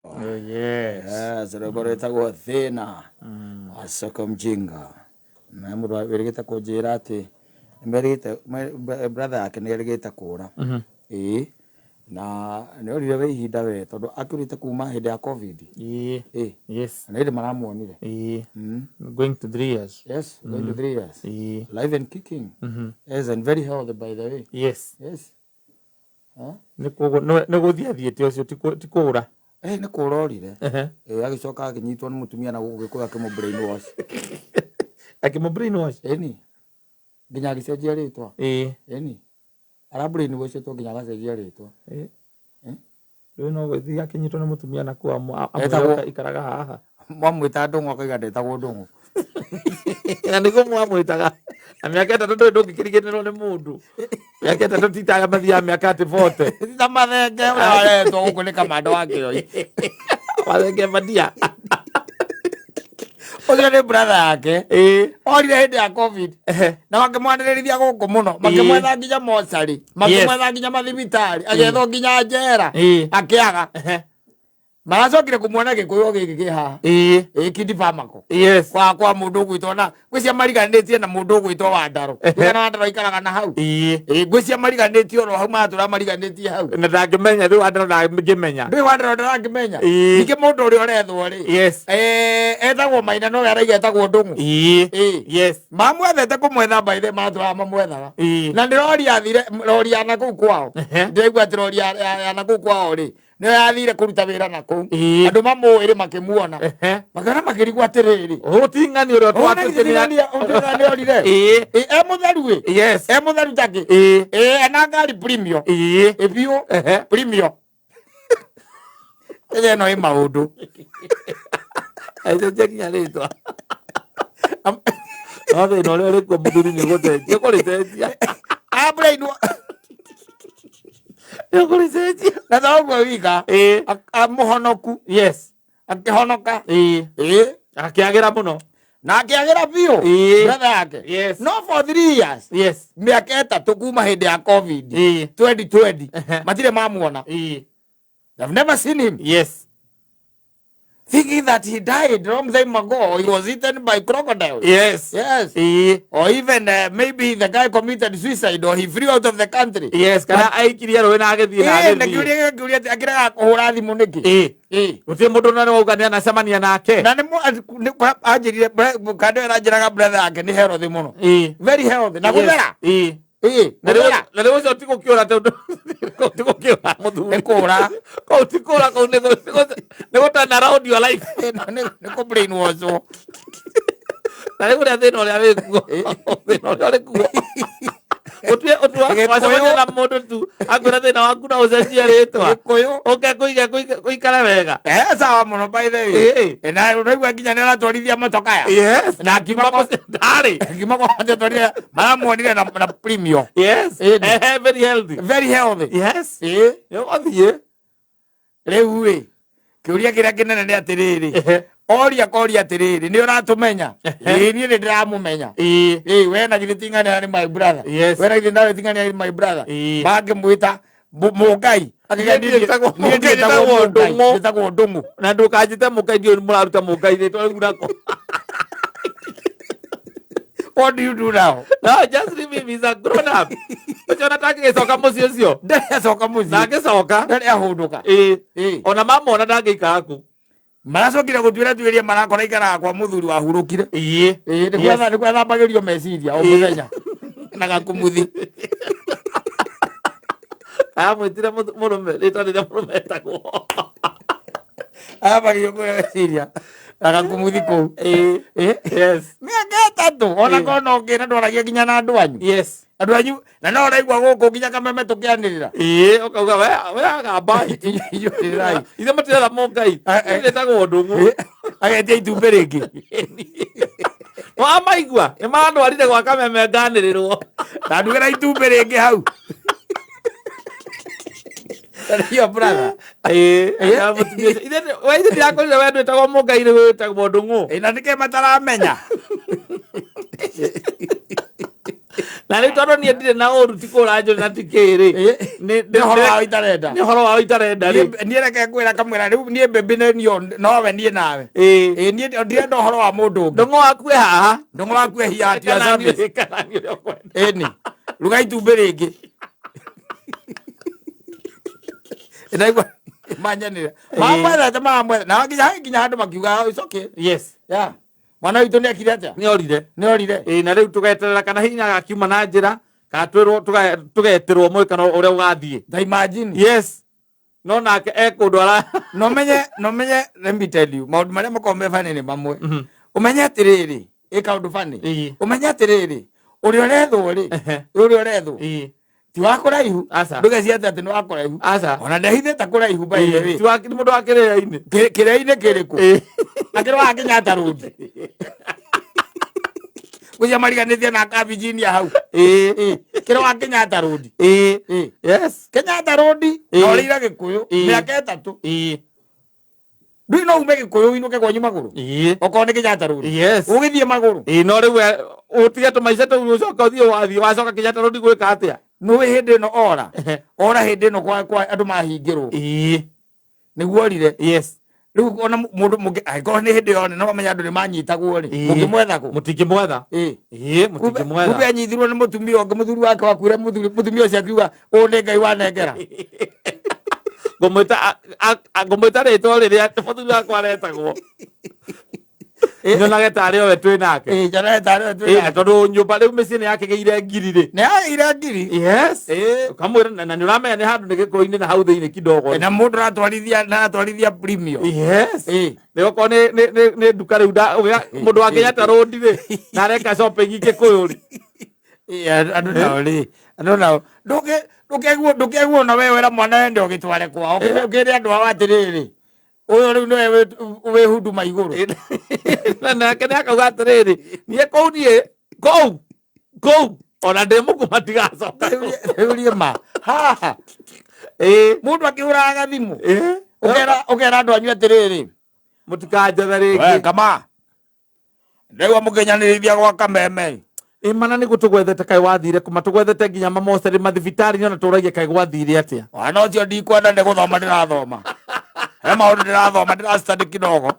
Oh, yes. Yes, rwĩmbo rwĩtagwo thĩna wa soko mjinga. Na mũndũ wĩrĩgĩte kũnjĩra atĩ nĩmerĩgĩte brother yake nĩ erĩgĩte kũra. Ĩĩ. Na nĩ orire we ihinda we tondũ akĩũrĩte kuma hĩndĩ ya COVID. Ĩĩ. Ĩĩ. Yes. Na hĩndĩ maramuonire. Ĩĩ. Going to 3 years. Yes, going to 3 years. Ĩĩ. Live and kicking. Yes, and very healthy, by the way. Yes. Yes. Huh? Nĩ koguo nĩ gũthiĩ athiĩte ũcio ti kũũra. Eh, nĩ kũra orire. Ehe. Ĩĩ, agĩcoka akĩnyitwo nĩ mũtumia na gũkũ Gĩkũyũ akĩmũ brainwash. Akĩmũ brainwash. Ĩni. Nginya agĩcenjia rĩtwa. Ĩĩ. Ĩni. Ara brainwashĩtwo nginya agacenjia rĩtwa. Ĩĩ. Eh? Rĩu no gũthiĩ akĩnyitwo nĩ mũtumia na kũu Etagwo- amwĩra ikaraga haha. Mwamwĩta Ndũng'ũ akauga ndetagwo Ndũng'ũ. Na nĩguo mwamwĩtaga na mĩaka 3 ndũĩ ndũngĩkĩriganĩrwo nĩ mũndũ. Mĩaka 3 ti ta arĩa mathiaga mĩaka atĩ 40. Ta mathenge ũrĩa waretwo gũkũ nĩ kamanda wa Kĩoi. Mathenge madia. Ũcio nĩ brother yake. Ĩĩ. Orire hĩndĩ ya COVID. Ehe. Na makĩmwanĩrĩrithia gũkũ mũno. Makĩmwetha nginya mocarĩ. Makĩmwetha nginya mathibitarĩ. Agĩethwo nginya njera. Ĩĩ. Akĩaga. Ehe. Maracokire kũmuona Gĩkũyũ gĩkĩ kĩ haha. Ĩĩ. Ĩĩ, Kindi Pharmaco. Yes. Kwa mũndũ ũgwĩtwo na ngwĩcia mariganĩtie na mũndũ ũgwĩtwo Wandarũ. Ehe. Na Wandarũ aikaraga na hau. Ĩĩ. Ĩĩ, ngwĩcia mariganĩtie oro hau maratũra mariganĩtie hau. Na ndangĩmenya rĩu andũ ndangĩmenya. Ndũĩ Wandarũ ndarangĩmenya. Ĩĩ. Ningĩ mũndũ ũrĩa ũrethwo rĩ. Yes. Eh, etagwo Maina no we araiga etagwo Ndũng'ũ. Ĩĩ. Ĩĩ. Yes. Mamwethete kũmwetha mbaithe matũraga mamwethaga. Ĩĩ. Na nĩ rori yathire rori ya nakũu kwao. Ehe. Ndĩraigua atĩ rori ya nakũu kwao rĩ nĩyo yathire kũruta wĩra nakũu. Ĩĩ. Andũ mamũĩ rĩ makĩmuona. Ehe. Makĩona makĩrigwo atĩrĩrĩ. Ũting'ani ũrĩa twatũtĩnĩa. Ũrire. Ĩĩ. E mũtheru ĩ. Yes. E mũtheru takĩ. Ĩĩ. Ĩ ena ngari premium. Ĩĩ. Ĩ biũ. Ehe. Premium. Kenya ĩno ĩ maũndũ. Acenjia nginya rĩtwa. No thĩna ũrĩa ũrĩ kuo mũthuri nĩ gũcenjia kũrĩcenjia. Abrainwo Nĩ ũkũrĩcenjia. Na to ũguo wika. Ĩĩ. Amũhonoku. Yes. Akĩhonoka. Ĩĩ. Ĩĩ. Akĩagĩra mũno. Na akĩagĩra biũ. Ĩĩ. Brother yake. Yes. No for 3 years. Yes. Mĩaka 3 kuma hĩndĩ ya COVID. Ĩĩ. 2020. Ehe. Matirĩ mamuona. Ĩĩ. They've never seen him. Yes. Thinking that he died long time ago. He was eaten by crocodiles. Yes. Yes. Ĩĩ. Or even maybe the guy committed suicide or he flew out of the country. Yes, kana aikirie rũĩ na agĩthiĩ na Ĩĩ, na agĩthiĩ. kĩũria atĩ akĩrega kũhũra thimũ nĩkĩ? Ĩĩ. Ĩĩ. Gũtirĩ mũndũ na wauga nĩ anacemania nake. Na nĩ anjĩrire kando ĩranjĩraga brother yake nĩ healthy mũno. Ĩĩ. Very healthy. Na Yes. gũthera. Ĩĩ. Ĩĩ, Na gũthera. rĩu ũcio ti gũkĩũra tondũ ti gũkĩũra mũthuri. Nĩ kũũra. Kũu ti kũũra kũu nĩ gũ turn around your life. Nĩ kũ brainwash-wo. Na rĩu ũrĩa thĩna ũrĩa wĩ kuo. Thĩna ũrĩa ũrĩ kuo. Ũtue ũtue Gĩkũyũ. wacemania na mũndũ tu akwĩra thĩna waku no ũcenjie rĩtwa. Gĩkũyũ. Ũke kũige kũikare wega. Eh, sawa mũno by the way. Ĩĩ. Eh, na ũraigua nginya nĩ aratwarithia motokaya. Yes. Na akiuma kwa Ndarĩ. akiuma kwa atwarithia maramuonire na premium. Yes. Ĩĩ. Eh, very healthy. Very healthy. Yes. Ĩĩ. Nĩũgũthiĩ. Rĩu rĩ kĩũria kĩrĩa kĩnene nĩ atĩrĩrĩ Ehe. oria koria atĩrĩrĩ nĩ ũratũmenya? Ehe. Ĩĩ, niĩ nĩ ndĩramũmenya. Ĩĩ. Ĩĩ, we na githĩ ting'ania nĩ my brother. Yes. We na githĩ nawe ting'ania nĩ my brother. Ĩĩ. Mangĩmwĩta mũngai. Niĩ ndĩtagwo Niĩ Mũngai, ndĩtagwo ndĩtagwo Mũngai, Ndũng'ũ. ndĩtagwo Ndũng'ũ. Na ndũkanjĩte mũngai ndiũĩ mũraruta mũngai rĩtwa rĩu nako. What do you do now? No, just leave him, he's a grown up. Ũcio ona ndangĩgĩcoka mũciĩ ũcio. Ndarĩ acoka mũciĩ. Ndangĩcoka. Ndarĩ ahũndũka. Ĩĩ. Ĩĩ. Ona mamona ndangĩikara kũu. Maracokire gũtuĩra tuĩria marakora ikaraga kwa mũthuri wahurũkire. Ĩĩ. Ĩĩ, nĩ Yes. nĩ gwethambagĩrio meciria o Ĩĩ. mũthenya na gakumuthi. Amwĩtire mũrũme rĩtwa rĩrĩa mũrũme etagwo. Athambagĩrio meciria na gakumuthi kũu. Ĩĩ. Ĩĩ. Yes. Mĩaka 3 ona Ĩĩ. korwo no ngĩra ndwaragia nginya na andũ anyu. Yes. Andũ anyu na no ũraigua gũkũ nginya kameme tũkĩanĩrĩra. Ĩĩ, ũkauga we agamba. Inyuĩ Ithe matiretha mũngai. Eh, eh. Rĩtagwo Ndũng'ũ. Agetia itumbĩ rĩngĩ. Wamaigua nĩ marandwarire gwa kameme nganĩrĩrwo. Na ndugĩra itumbĩ rĩngĩ hau. Your brother. Ĩĩ, mũtumia ũcio. We ithe ndirakorire we ndwĩtagwo mũngai rĩu wĩtagwo Ndũng'ũ. Ĩ, na nĩkĩ mataramenya? Na rĩu tondũ niĩ ndirĩ na ũru, ti kũra njũrĩ na ti kĩrĩ. Nĩ ũhoro wao itarenda. Nĩ ũhoro wao itarenda rĩ. Niĩ reke ngwĩra kamwĩra rĩu niĩ mbembe nĩ niĩ nowe niĩ nawe. Ĩĩ. Ĩĩ, niĩ ndirenda ũhoro wa mũndũ ũngĩ. Ndũng'ũ waku e haha. Ndũng'ũ waku e here at your Ĩka naniĩ- service. ĩka naniĩ ũrĩa ũkwenda. Ĩni ruga itumbĩ rĩngĩ. Ndaigua manyanĩra mamwethete mamwetha na nginya handũ makiuga, "Oh, it's okay." Yes. Yeah, mwana witũ nĩ ekire atĩa? Nĩ orire. Nĩ orire. Ĩĩ, na rĩu tũgeterera kana hinya agakiuma na njĩra kana twĩrwo tũgetĩrwo mũĩ kana ũrĩa ũgathiĩ. Ta imagine. Yes, no nake e kũndũ ara No menye, let me tell you, maũndũ marĩa makoragwo me funny nĩ mamwe. Ũmenye atĩrĩrĩ, ĩ kaũndũ funny. Ũmenye atĩrĩrĩ, ũrĩa ũrethwo rĩ, ũrĩa ũrethwo ti wa kũraihu. Aca. Ndũgecirie atĩ nĩ wa kũraihu. Aca. Ona ndehithĩte kũraihu, by the way. Ti wa nĩ mũndũ wa kĩrĩra-inĩ. Kĩrĩa-inĩ kĩrĩkũ? Akĩrĩ wa Kenyatta Road gũcia mariganĩtie na ka Virginia hau. Kĩrĩ wa Kenyatta Road. Kenyatta Road. Na ũrĩire Gĩkũyũ mĩaka 3. Ndũi no ume Gĩkũyũ ũinũke kwanyu magũrũ. Okorwo nĩ Kenyatta Road. Ũgĩthiĩ magũrũ. Ĩĩ, no rĩu we, ũtige tũmaica tũu ũcoke ũthiĩ wathiĩ wacoka Kenyatta Road gwĩka atĩa? Nĩũĩ hĩndĩ ĩno ora ora hĩndĩ ĩno kwa andũ mahingĩrwo nĩguo orire. Rĩu ona mũndũ mũngĩ angĩkorwo nĩ hĩndĩ yone no mamenya andũ nĩ manyitagwo rĩ, mũngĩmwetha kũ? Mũtingĩmwetha. Ĩĩ, mũtingĩmwetha. Kumbe anyithirwo nĩ mũtumia ũngĩ, mũthuri wake wakuire, mũtumia ũcio akiuga, "Ũũ nĩ Ngai wanengera." Ngũmwĩta ngũmwĩta rĩtwa rĩrĩa mũthuri wakwa aretagwo nyonage tarĩ owe twĩ nake. Ĩĩ, njonage tarĩ we twĩ Ĩĩ, na nake. tondũ nyũmba rĩu mĩciĩ nĩ yakĩgĩire ngiri rĩ. Nĩ yagĩire ngiri. Yes, ũkamwĩra na nĩ ũramenya nĩ handũ nĩ gĩkũyũ-inĩ na hau thĩinĩ kidogo. Na mũndũ aratwarithia premium. Yes. Nĩ okorwo nĩ nduka rĩu mũndũ wa Kenyatta Road rĩ na areka shopping Gĩkũyũ rĩ. Ĩĩ, andũ nao rĩ, andũ nao ndũkeguo na we wĩra mwana wende ũgĩtware kwao, ũkĩre andũ ao atĩrĩrĩ, ũyũ rĩu nĩwe wĩ huduma igũrũ. Na nake nĩ akauga atĩrĩrĩ, niĩ kũu, niĩ kũu kũu ona ndĩ mũkũ matigacoka. Rĩu riĩ ma haha mũndũ akĩhũraga gathimũ, ũkera andũ anyu atĩrĩrĩ, Mũtikanjethe we rĩngĩ. Kama ndaigua mũkĩnyanĩrĩria gwa kameme. Ĩ, mana nĩ gũtũgwethete kaĩ wathire kũma tũgwethete nginya mamocerĩ mathibitarĩ ona tũragia kaĩ gwathire atĩa? Mwana ũcio ndikwenda, nĩ gũthoma ndĩrathoma, he maũndũ ndĩrathoma, ndĩrastudy kidogo.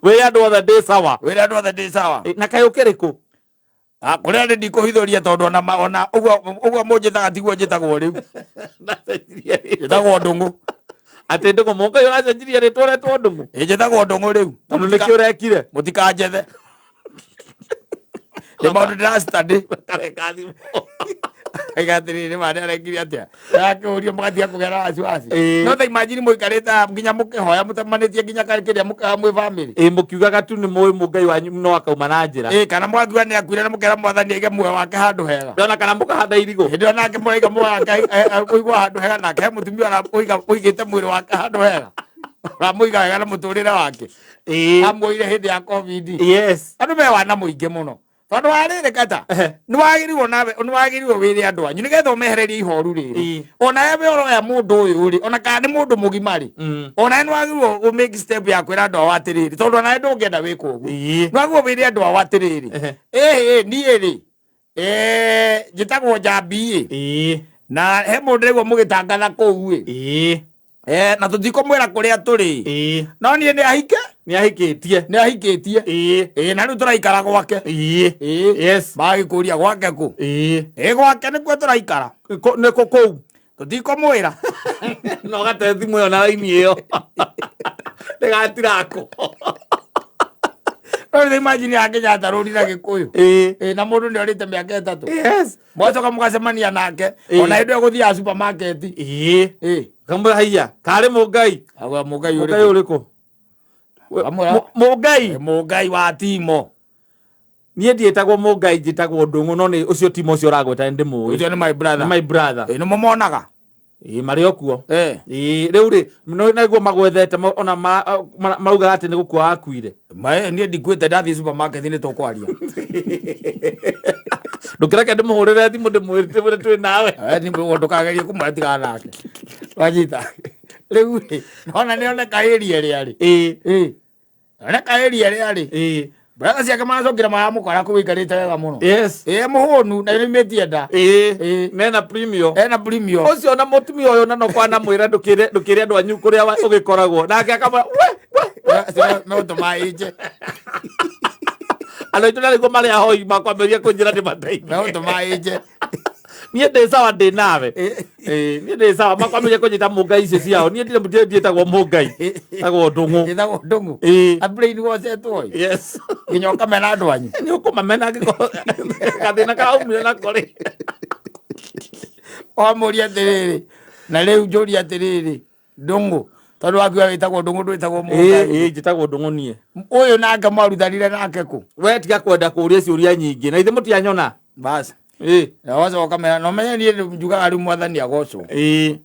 Wĩ andũ othe ndĩ sawa. Wĩra andũ othe ndĩ sawa. Ĩ, na kaĩ ũkĩrĩ kũ? Ah, kũrĩa ndĩ ndikũhithũria tondũ ona ona ũguo ũguo mũnjĩtaga tiguo njĩtagwo rĩu. Ndacenjirie rĩtwa. Njĩtagwo Ndũng'ũ. Atĩ Ndũng'ũ mũngai ũracenjirie rĩtwa ũretwo Ndũng'ũ? Ĩ, njĩtagwo Ndũng'ũ rĩu. Tondũ nĩkĩ ũrekire? Mũtikanjethe, nĩ maũndũ ndĩrastudy. Kareka thimũ. Aiga atĩrĩrĩ, ma nĩ arekire atĩa? Arakĩũrio mũgatiga kũgĩa na wasiwasi. No ta imagine mũikarĩte haha nginya mũkĩhoya mũtemanĩtie nginya kĩrĩa mũkaga mwĩ family. Ĩ, mũkiugaga tu nĩ mũĩ mũngai wanyu no akauma na njĩra. Ĩ, kana mũgakiuga nĩ akuire na mũkera Mwathani aige muoyo wake handũ hega. Ona kana mũkahanda irigũ. Hĩndĩ ĩyo nake mũraiga muoyo wake ũigwo handũ hega, nake he mũtumia ũigĩte mwĩrĩ wake handũ hega, ũramũiga wega na mũtũrĩre wake. Amuoire hĩndĩ ya COVID. Andũ me wana mũingĩ mũno tondũ wa rĩrĩ kata nĩ wagĩrĩirwo nawe nĩ wagĩrĩirwo wĩre andũ anyu nĩgetha ũmehererie ihoru rĩrĩ. Ona we ũroya mũndũ ũyũ rĩ, ona kana nĩ mũndũ mũgima rĩ, ona nĩ wagĩrĩirwo ũ make step ya kwĩra andũ ao atĩrĩrĩ, tondũ ona we ndũngĩenda wĩkwo ũguo. Nĩ wagĩrĩirwo wĩre andũ ao atĩrĩrĩ, ĩhĩ, niĩ rĩ, njĩtagwo Njambi ĩ, na he mũndũ ndĩraigua mũgĩtangatha kũu ĩ, na tũtikũmwĩra kũrĩa tũrĩ, no niĩ nĩ ahike. Nĩ ahikĩtie. Nĩ ahikĩtie. Ĩ, na rĩu tũraikara gwake. Ĩ, magĩkũria gwake kũ? Ĩ, gwake nĩkuo tũraikara. Nĩ kũ kũu? Tũtikũmwĩra. No gate thimũ ĩyo na raini ĩyo ndĩgatirako. No rĩu imagine ya Kenyatta Road na Gĩkũyũ. Ĩ, na mũndũ nĩ orĩte mĩaka 3. Mwacoka mũgacemania nake ona hĩndĩ ĩyo gũthiaga supermarket. Ĩ. Kamwĩra haiya karĩ mũngai. Auga mũngai mũngai ũrĩkũ? Ũrĩkũ? Kamwĩra- Mũngai. Mũngai wa Timo. Niĩ ndiĩtagwo mũngai, njĩtagwo Ndũng'ũ, no nĩ ũcio Timo ũcio ũragweta nĩ ndĩmũĩ. Ũcio nĩ my brother. Nĩ my brother. Ĩ, nĩ mũmonaga? Ĩ, marĩ o kuo. Ĩ, rĩu rĩ nĩguo magwethete ona maugaga atĩ nĩ gũkua wakuire. Mae, niĩ ndikuĩte, ndathiĩ supermarket nĩ tũkwaria. Ndũkĩreke ndĩmũhũrĩre thimũ ndĩmwĩre twĩ nawe. Eh, nĩ ndũkagerie kũmwĩra tigana nake. Wanyita rĩu rĩ, ona nĩ oneka ĩria ĩrĩa rĩ. Ĩ. Oneka ĩria ĩrĩa rĩ. Brother ciake maracokire maramũkora kũu aikarĩte wega mũno. Yes. Ĩ mũhũnu na nĩaumĩtie nda. Ĩĩ. Ĩĩ. Mena premium. Ena premium. Ũcio na mũtumia ũyũ na no kwanamwĩra ndũkĩre ndũkĩre andũ anyu kũrĩa ũgĩkoragwo nake akamwĩra we we we. Megũtũma ĩnje. Andũ aitũ narĩguo marĩ ahoi makwambĩrĩria kũnjĩra ndĩ mateithie. Megũtũma ĩnje. Niĩ ndĩ sawa ndĩ nawe. Ĩĩ, niĩ ndĩ sawa makwambĩrĩria kũnjĩta mũngai icio ciao. Niĩ ndirĩ ndirĩ ndiĩtagwo mũngai. Tagwo ndũng'ũ. Ĩtagwo ndũng'ũ. Ĩĩ. Abrain wocetwo ĩ. Yes. Nginya ũkamena andũ anyu. Nĩ ũkũmamena angĩkorwo gathĩna karaumire nako rĩ. Wamũria atĩrĩrĩ. Na rĩu njũria atĩrĩrĩ. Ndũng'ũ. Tondũ wakiuga wĩtagwo ndũng'ũ ndwĩtagwo Ĩĩ, mũngai. ĩĩ, njĩtagwo ndũng'ũ niĩ. Ũyũ nake mwarutanire nake kũ? We tiga kwenda kũũria ciũria nyingĩ. Na ithe mũtianyona. Bas. Ĩĩ. Na wacoka ũkamera na ũmenye niĩ njugaga rĩu mwathani agocwo. Ĩĩ.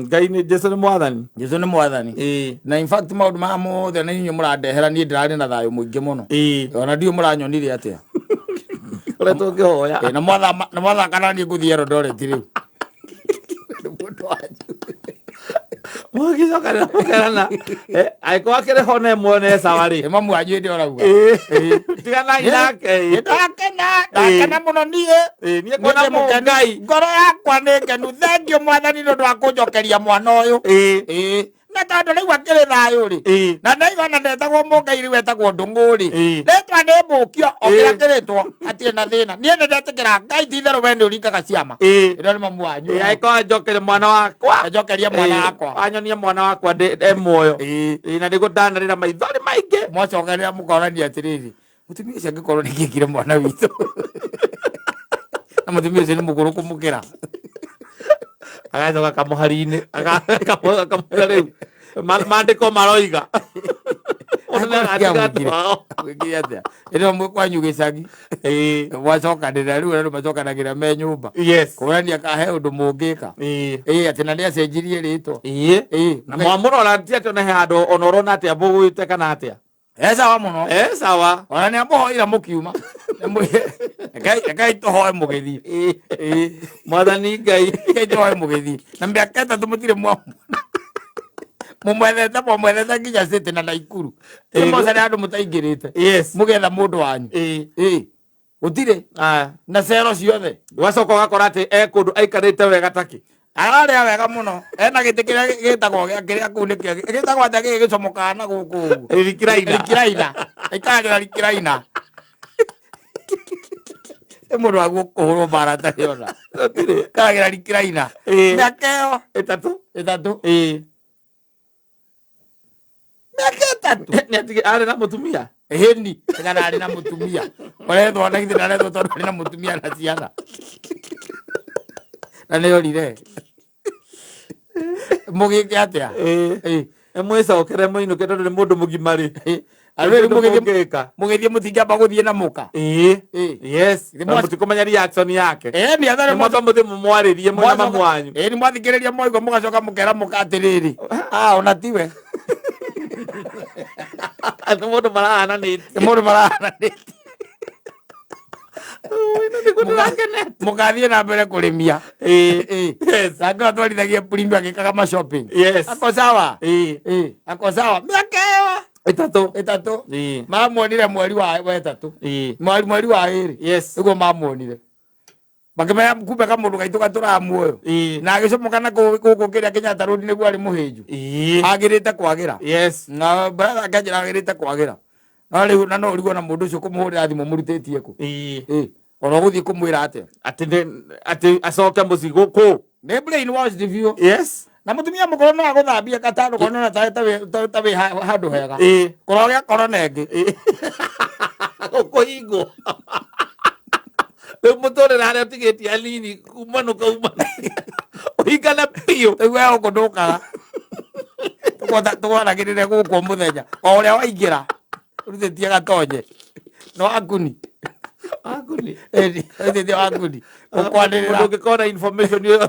Ngai nĩ Jesu nĩ mwathani. Jesu nĩ mwathani. Ĩĩ. Na in fact maũndũ maya mothe na inyuĩ mũrandehera niĩ ndĩrarĩ na thayũ mũingĩ mũno. Ĩĩ. Ona ndiũ mũranyonire atĩa. Ũrĩa tũngĩhoya. Ĩ, na mwathama na mwathaka na niĩ ngũthiĩ Eldoret rĩu. Mũndũ wanyu. Mũgĩcokanĩra mũkerana. Angĩkorwo akĩrĩ ho na ĩmwe nĩ sawa rĩ. Ĩ mamu wanyu hĩndĩ ũrauga. Ĩĩ. Tiganai nake. Ĩ, ndakena ndakena mũno niĩ. Ĩĩ, niĩ kuona Niĩ ndĩ mũkenu. mũngai. Ngoro yakwa nĩ ngenu thengio mwathani nĩ ũndũ wa kũnjokeria mwana ũyũ. Ĩĩ. Ĩĩ. Na tondũ rĩu akĩrĩ thayũ rĩ. Ĩĩ. Na ndaigua na ndetagwo mũngai rĩu etagwo ndũng'ũ rĩ. Ĩĩ. Rĩtwa nĩ mũkio o kĩrĩa Ĩĩ. kĩrĩtwo hatirĩ na thĩna. Niĩ nĩ ndetĩkĩra Ngai ti itherũ we nĩ ũringaga ciama. Ĩĩ. Ĩno nĩ mamu wanyu. Ĩĩ, angĩkorwo anjokeria mwana wakwa. Anjokerie mwana Ĩĩ, wakwa. Anyonie mwana wakwa ndĩ e muoyo. Ĩĩ. Ĩĩ, na nĩguo ndanarĩra maithori maingĩ. Mwacokanĩra mũkorania atĩrĩrĩ mũtumia ũcio angĩkorwo nĩ kĩkire mwana witũ na mũtumia ũcio nĩ mũkũrũ kũmũkĩra. Agacoka kamũhari-inĩ akamwĩra rĩu maandĩko maroiga. Gwĩkire atĩa? Ĩno mwĩ kwanyu gĩcagi. Ĩĩ. Mwacokanĩrĩra rĩu andũ macokanagĩrĩra me nyũmba. Yes. Kũrania ka he ũndũ mũngĩka. Ĩĩ. Ĩĩ atĩ na nĩ acenjirie rĩtwa. Ĩĩ. Ĩĩ. Na mwamũrora ti atĩ ona he handũ ona ũrona atĩa mũgũĩte kana atĩa. E sawa mũno. E sawa. Ona nĩ amũhoire mũkiuma. Rekei tũhoe mũgĩthiĩ. Ĩĩ. Mwathani Ngai. Rekei tũhoe mũgĩthiĩ. Na mĩaka ĩtatũ mũtirĩ mwa mũmwethete mwamwethete nginya City na Naikuru. Ĩĩ. Mũcare andũ mũtaingĩrĩte. Yes. Mũgetha mũndũ wanyu. Ĩĩ. Ĩĩ. Gũtirĩ. Aya. Na cero ciothe. Wacoka ũgakora atĩ e kũndũ aikarĩte wega takĩ. Ararĩa wega mũno. Ena gĩtĩ kĩrĩa gĩtagwo gĩa kĩrĩa kũu nĩkĩo. Gĩtagwo atĩa gĩkĩ gĩcomokaga na gũkũ ũguo. Rikiraina. Rikiraina. Aikaragĩra rikiraina. Ĩ mũndũ waguo kũhũrwo mbara atarĩ ona. Gũtirĩ. Aikaragĩra rikiraina. Ĩĩ. Mĩaka ĩyo Ĩtatũ. ĩtatũ. Ĩĩ. Mĩaka ĩtatũ. Nĩ atige arĩ na mũtumia. Ĩni, kana arĩ na mũtumia. Ũrethwo na githĩ ndarethwo tondũ arĩ na mũtumia na ciana. Na nĩ orire. Mũgĩke atĩa? Ĩĩ. Ĩĩ. Mwĩcokere mũinũke tondũ nĩ mũndũ mũgima rĩ. Andũ rĩu mũgĩthiĩ mũngĩka. mũgĩthiĩ mũtingĩamba gũthiĩ na mũka. Ĩĩ. Ĩĩ. Yes. Nĩ Na mũtikũmenya reaction yake. Ĩĩ nĩ atharĩ Nĩ mwamba mũthiĩ mũmwarĩrie mwĩna mamu wanyu. Ĩĩ nĩ mwathikĩrĩria mwaigua mũgacoka mũkera mũka atĩrĩrĩ. Ah ona tiwe. Nĩ mũndũ marahananĩtie. Nĩ mũndũ marahananĩtie. Nĩguo ndĩrakenete. Mũgathiĩ na mbere kũrĩmia. Ĩĩ. Ĩĩ. Yes. Nake atwarithagia premium agĩkaga ma shopping. Yes. Ako sawa. Ĩĩ. Ĩĩ. Ako sawa. Mĩaka ĩyo Ĩtatũ. ĩtatũ. Ĩĩ. Mamuonire mweri wa ĩtatũ. Ĩĩ. Mweri mweri wa ĩrĩ. Yes. Nĩguo mamuonire. Makĩmenya kumbe kamũndũ gaitũ gatũraga muoyo. Ĩĩ. Na agĩcomoka na gũkũ kĩrĩa Kenyatta Road nĩguo arĩ mũhĩnju. Ĩĩ. Agĩrĩte kwagĩra. Yes. Na brother akĩanjĩra agĩrĩte kwagĩra. No rĩu na no ũrigwo na mũndũ ũcio kũmũhũrĩra thimũ mũrutĩtie kũ. Ĩĩ. Ĩĩ. Ona ũgũthiĩ kũmwĩra atĩa. Atĩ atĩ acoke mũciĩ gũkũ. Nĩ brain washed biũ. Yes. Na mũtumia mũkũrũ no agũthambie gatano kona ta ta ta wĩ handũ hega. Ĩĩ. Kũrogĩa korona ĩngĩ. Ĩĩ. Gũkũhingwo. Rĩu mũtũrĩre harĩa ũtigĩtie hanini kumanũka umana. Ũhingane biũ. Rĩu we gũkũ ndũkaga. Tũkwanagĩrĩre gũkũ mũthenya. O ũrĩa waingĩra ũrutĩtie gatonye. No akuni. Akuni. Ĩni, ũrutĩtie wakuni. Ũkwanĩrĩra. Mũndũ ũngĩkorwo na information ĩyo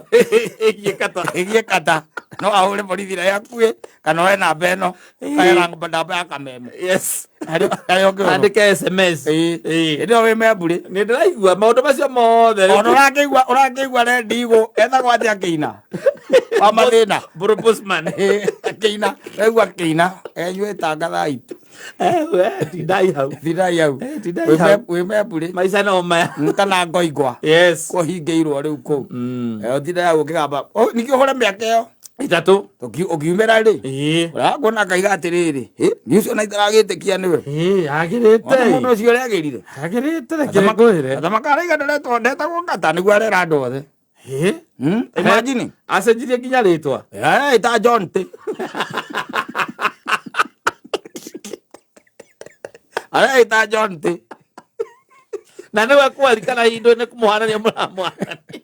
ĩgiĩ kata. Ĩgiĩ kata. No ahũre borithi ĩrĩa ĩhakuhĩ kana oe namba ĩno. Kae namba ya kameme. Yes. Harĩa ũngĩhũrwo. Andĩke SMS. Ĩĩ. Ĩĩ. Hĩndĩ ĩyo wĩ membũrĩ. Nĩ ndĩraigua maũndũ macio mothe. Ona ũrakĩigua ũrakĩigua rendigũ ethagwo atĩa akĩina. Wa mathĩna. Bro Postman. Ĩĩ, akĩina. Ũraigua akĩina. Enyuĩtanga thaa itu. Eh, we, tindai hau. Thindai hau. Eh, tindai hau. Wĩ membũrĩ Maica no maya. Kana ngoingwa. Yes. Kũhingĩirwo rĩu kũu. Ũtinde hau ũkĩgamba. Ningĩ ũhũre mĩaka ĩyo. 3. Ũkiumĩra rĩ. Ĩĩ. Ũrakuona akaiga atĩrĩrĩ, "Hĩ, niĩ ũcio ona itaragĩtĩkia nĩwe." Ĩĩ, Ona agĩrĩte. mũndũ ũcio ũrĩa agĩrire. Agĩrĩte reke ngwĩre. Athamaka araiga ndetwo ndetagwo ngata nĩguo arera andũ othe. Ĩĩ. Imagine. Acenjirie nginya rĩtwa. Eh, ta John T. Areita John T. Na nĩwe kweri kana indo nĩ kũmũhanania mũramũhanania.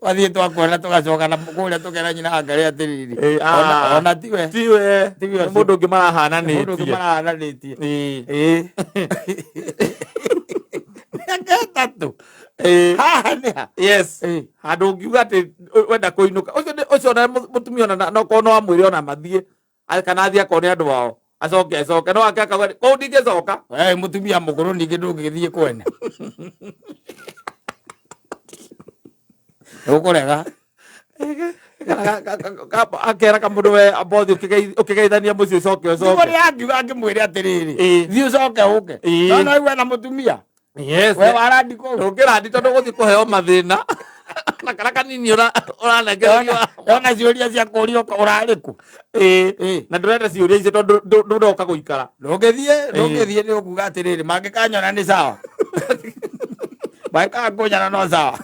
Twathiĩ twakuona tũgacoka na kũrĩa tũkera nyina angarĩ atĩrĩrĩ. Ĩĩ, ah. Ona tiwe. Tiwe. Tiwe Nĩ ũcio. mũndũ ũngĩ Mũndũ ũngĩ marahananĩtie. marahananĩtie. Ĩĩ. Ĩĩ. Mĩaka 3. Ĩĩ. Haha nĩ ha? Yes. Ĩĩ. Handũ ũngiuga atĩ wenda kũinũka. Ũcio ũcio ona mũtumia ona no korwo no amwĩre ona mathiĩ kana athiĩ akone andũ ao. Acoke acoke no ake akauga kũu ndingĩcoka. We mũtumia mũkũrũ ningĩ ndũngĩgĩthiĩ kwene. Ũkũrega. Akera kamũndũ we amba ũthiĩ ũkĩgeithania mũciĩ ũcoke Nĩguo ũcoke. nĩangiuga ngĩmwĩre atĩrĩrĩ. Ĩĩ. Thiĩ ũcoke ũke. Ĩĩ. No no igue na mũtumia. Yes. We warandi kũu. Ndũngĩrandi tondũ gũthiĩ kũheo mathĩna. Na kana kanini ũranengererio. Ona ciũria cia kũũrio ũrarĩ kũ. Ĩĩ. Ĩĩ. Na ndũrenda ciũria icio tondũ ndũroka gũikara. Ndũngĩthiĩ ndũngĩthiĩ nĩ ũkuga atĩrĩrĩ mangĩkanyona nĩ sawa. Mangĩkaga kũnyona no sawa.